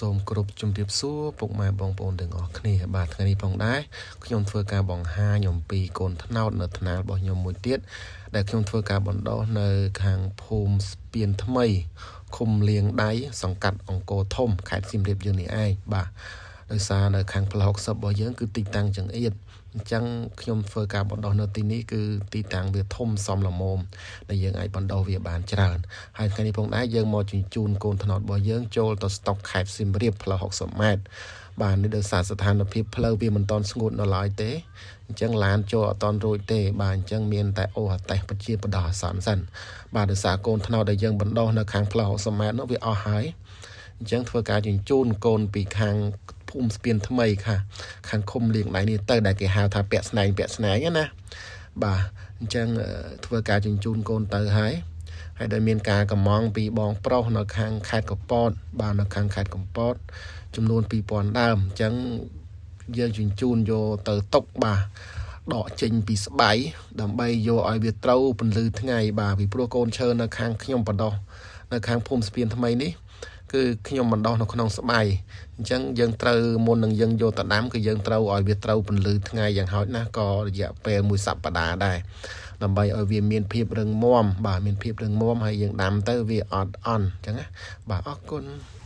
សូមគោរពជំរាបសួរពុកម៉ែបងប្អូនទាំងអស់គ្នាបាទថ្ងៃនេះផងដែរខ្ញុំធ្វើការបង្ហាញអំពីកូនត្នោតនៅថ្នាលរបស់ខ្ញុំមួយទៀតដែលខ្ញុំធ្វើការបណ្ដុះនៅខាងភូមិស្ពានថ្មីឃុំលៀងដៃសង្កាត់អង្គរធំខេត្តសៀមរាបយើងនេះឯងបាទដោយសារនៅខាងផ្លូវ60របស់យើងគឺទីតាំងចង្អៀតអញ្ចឹងខ្ញុំធ្វើការបណ្ដុះនៅទីនេះគឺទីតាំងវាធំសមល្មមដែលយើងអាចបណ្ដុះវាបានច្រើនហើយថ្ងៃនេះផងដែរយើងមកជញ្ជូនកូនត្នោតរបស់យើងចូលទៅស្តុកខេត្តសៀមរាបផ្លូវ60ម៉ែត្របាទនេះដោយសារស្ថានភាពផ្លូវវាមិនទាន់ស្ងួតនៅឡើយទេអញ្ចឹងឡានចូលអត់ទាន់រួចទេបាទអញ្ចឹងមានតែអូសអាតេសប្រជាបដោះអាសន្នសិនបាទដោយសារកូនត្នោតដែលយើងបណ្ដុះនៅខាងផ្លូវ60ម៉ែត្រនោះវាអស់ហើយអញ្ចឹងធ្វើការជញ្ជូនកូនពីខាងភូមិស្ពានថ្មីខាខាងឃុំលៀងដៃនេះទៅដែលគេហៅថាពាក់ស្នែងពាក់ស្នែងណាបាទអញ្ចឹងធ្វើការជញ្ជូនកូនទៅហើយហើយដោយមានការកំងពីបងប្រុសនៅខាងខេត្តកពតបាទនៅខាងខេត្តកំពតចំនួន2000ដើមអញ្ចឹងយើងជញ្ជូនយកទៅទុកបាទដកចេញពីស្បៃដើម្បីយកឲ្យវាត្រូវពន្លឺថ្ងៃបាទពីព្រោះកូនឈើនៅខាងខ្ញុំបណ្ដោះនៅខាងភូមិស្ពានថ្មីនេះគឺខ្ញុំបណ្ដោះនៅក្នុងស្បៃអញ្ចឹងយើងត្រូវមុននឹងយើងយកទៅដាំគឺយើងត្រូវឲ្យវាត្រូវពន្លឺថ្ងៃយ៉ាងហោចណាស់ក៏រយៈពេលមួយសប្តាហ៍ដែរដើម្បីឲ្យវាមានភាពរឹងមាំបាទមានភាពរឹងមាំហើយយើងដាំទៅវាអត់អន់អញ្ចឹងណាបាទអរគុណ។